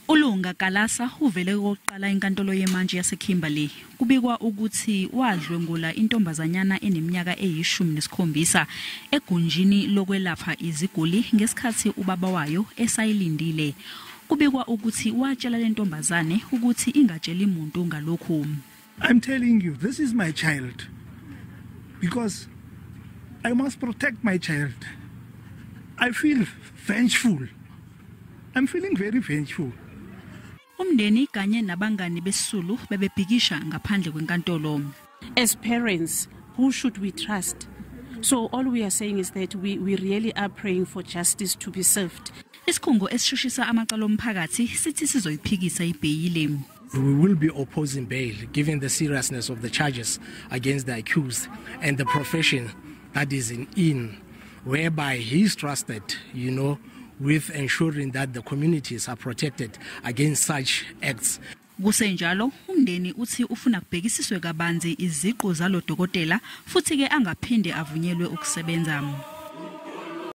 ULunga Kalasa uvele okokuqala enkantolo yemantshi yaseKimberley. Kubikwa ukuthi wadlwengula intombazanyana eneminyaka eyi-17 egunjini lokwelapha iziguli ngesikhathi ubaba wayo esayilindile. Kubikwa ukuthi watshela le ntombazane ukuthi ingatsheli muntu ngalokhu. I'm telling you, this is my child, because I must protect my child. I feel vengeful. I'm feeling very vengeful. Umndeni kanye nabangani besisulu bebebhikisha ngaphandle kwenkantolo. As parents, who should we trust? So all we are saying is that we really are praying for justice to be served. Isikhungo esishushisa amacala omphakathi sithi sizoyiphikisa ibheyili. We will be opposing bail given the seriousness of the charges against the accused and the profession that is in whereby he is trusted, with ensuring that the communities are protected against such acts. Kusenjalo, umndeni uthi ufuna kubhekisiswe kabanzi iziqu zalo dokotela futhi ke angaphinde avunyelwe ukusebenza.